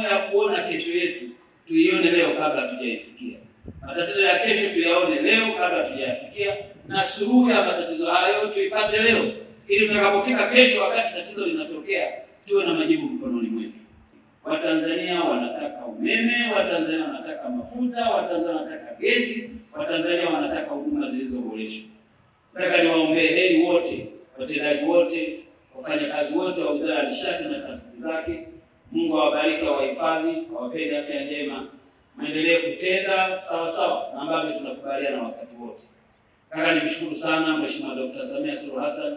ya kuona kesho yetu tuione leo kabla hatujaifikia. Matatizo ya kesho tuyaone leo kabla hatujayafikia, na suluhu ya matatizo hayo tuipate leo, ili tutakapofika kesho, wakati tatizo linatokea, tuwe na majibu mkononi mwetu. Watanzania wanataka umeme, Watanzania wanataka mafuta, Watanzania wanataka gesi, Watanzania wanataka huduma zilizoboreshwa. Nataka niwaombee heri wote, watendaji wote, wafanyakazi wote wa Wizara ya Nishati na taasisi zake. Mungu awabariki, awahifadhi, awapende afya njema, mwendelee kutenda sawa sawa na ambavyo tunakubaliana wakati wote. Nataka nimshukuru sana Mheshimiwa Dr. Samia Suluhu Hassan,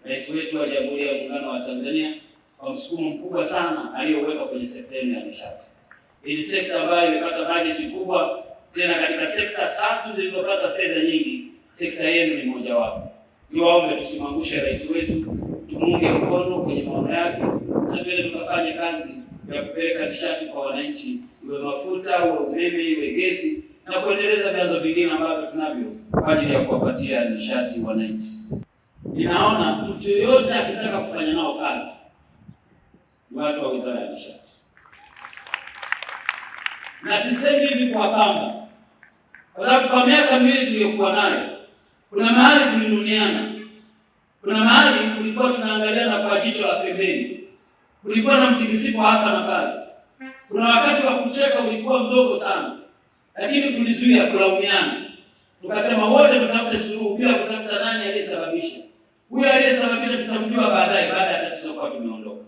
Rais wetu wa Jamhuri ya Muungano wa Tanzania, kwa msukumo mkubwa sana aliyoweka kwenye sekta yenu ya nishati. Hii ni sekta ambayo imepata bajeti kubwa, tena katika sekta tatu zilizopata fedha nyingi, sekta yenu ni mojawapo. Niwaombe tusimwangushe rais wetu, tumuunge mkono kwenye maono yake na tuende tukafanye kazi ya kupeleka nishati kwa wananchi, iwe mafuta, iwe umeme, iwe gesi na kuendeleza vyanzo vingine ambavyo tunavyo kwa ajili ya kuwapatia nishati wananchi. Ninaona mtu yeyote akitaka kufanya nao kazi ni watu wa Wizara ya Nishati, na sisemi hivi kwa pamba, kwa sababu kwa miaka miwili tuliyokuwa nayo kuna mahali tulinuniana, kuna mahali kulikuwa tunaangaliana kwa jicho la pembeni, kulikuwa na mtikisiko hapa na pale, kuna wakati wa kucheka ulikuwa mdogo sana, lakini tulizuia kulaumiana, tukasema wote tutafute suluhu bila kutafuta nani aliyesababisha. Huyo aliyesababisha tutamjua baadaye, baada ya tatizo kuwa tumeondoka.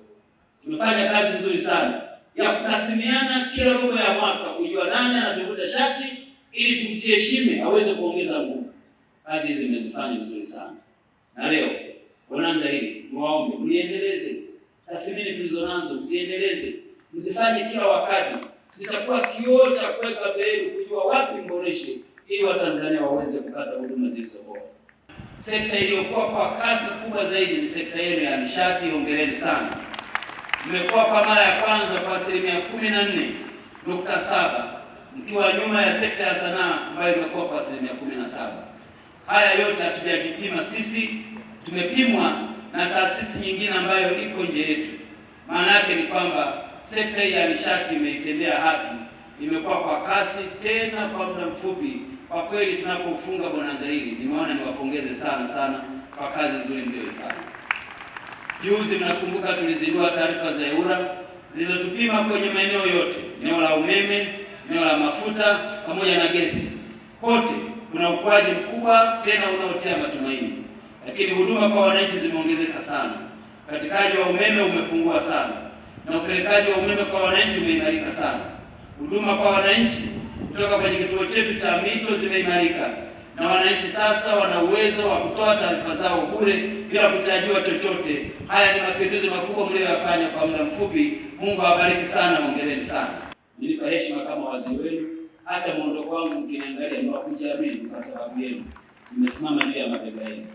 Tumefanya kazi nzuri sana ya kutathmiana kila robo ya mwaka kujua nani anatuvuta shati ili tumtie shime aweze kuongeza nguvu. Kazi hizi mmezifanya vizuri sana, na leo bonanza hili niwaombe mliendeleze. Tathmini tulizonazo mziendeleze, mzifanye kila wakati, zitakuwa kioo cha kuweka mbele kujua wapi mboreshe, ili Watanzania waweze kupata huduma zilizo bora. Sekta iliyokuwa kwa kasi kubwa zaidi ni sekta yenu ya nishati. Hongereni sana, mmekuwa kwa mara ya kwanza kwa 14.7% mkiwa nyuma ya sekta ya sanaa ambayo imekuwa kwa 17%. Haya yote hatujajipima sisi, tumepimwa na taasisi nyingine ambayo iko nje yetu. Maana yake ni kwamba sekta hii ya nishati imeitendea haki, imekuwa kwa kasi tena kwa muda mfupi. Kwa kweli tunapofunga bonanza hili, nimeona niwapongeze sana sana kwa kazi nzuri mlioifanya. Juzi mnakumbuka tulizindua taarifa za EWURA zilizotupima kwenye maeneo yote, eneo la umeme, eneo la mafuta pamoja na gesi. Kote kuna ukuaji mkubwa tena unaotia matumaini, lakini huduma kwa wananchi zimeongezeka sana. Ukatikaji wa umeme umepungua sana na upelekaji wa umeme kwa wananchi umeimarika sana. Huduma kwa wananchi kutoka kwenye kituo chetu cha mito zimeimarika na wananchi sasa wana uwezo wa kutoa taarifa zao bure bila kutajiwa chochote. Haya ni mapinduzi makubwa mliyoyafanya kwa muda mfupi. Mungu awabariki sana, hongereni sana. Nilipa heshima kama waziri wenu, hata mwondoko wangu mkiniangalia ni wa kujiamini kwa sababu yenu, nimesimama juu ya mabega yenu.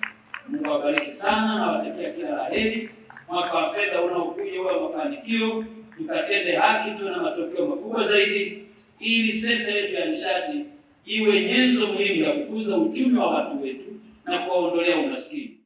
Mungu awabariki sana na watakia kila la heri. Mwaka wa fedha unaokuja uwe mafanikio, tukatende haki, tuwe na matokeo makubwa zaidi, ili sekta yetu ya nishati iwe nyenzo muhimu ya kukuza uchumi wa watu wetu na kuwaondolea umaskini.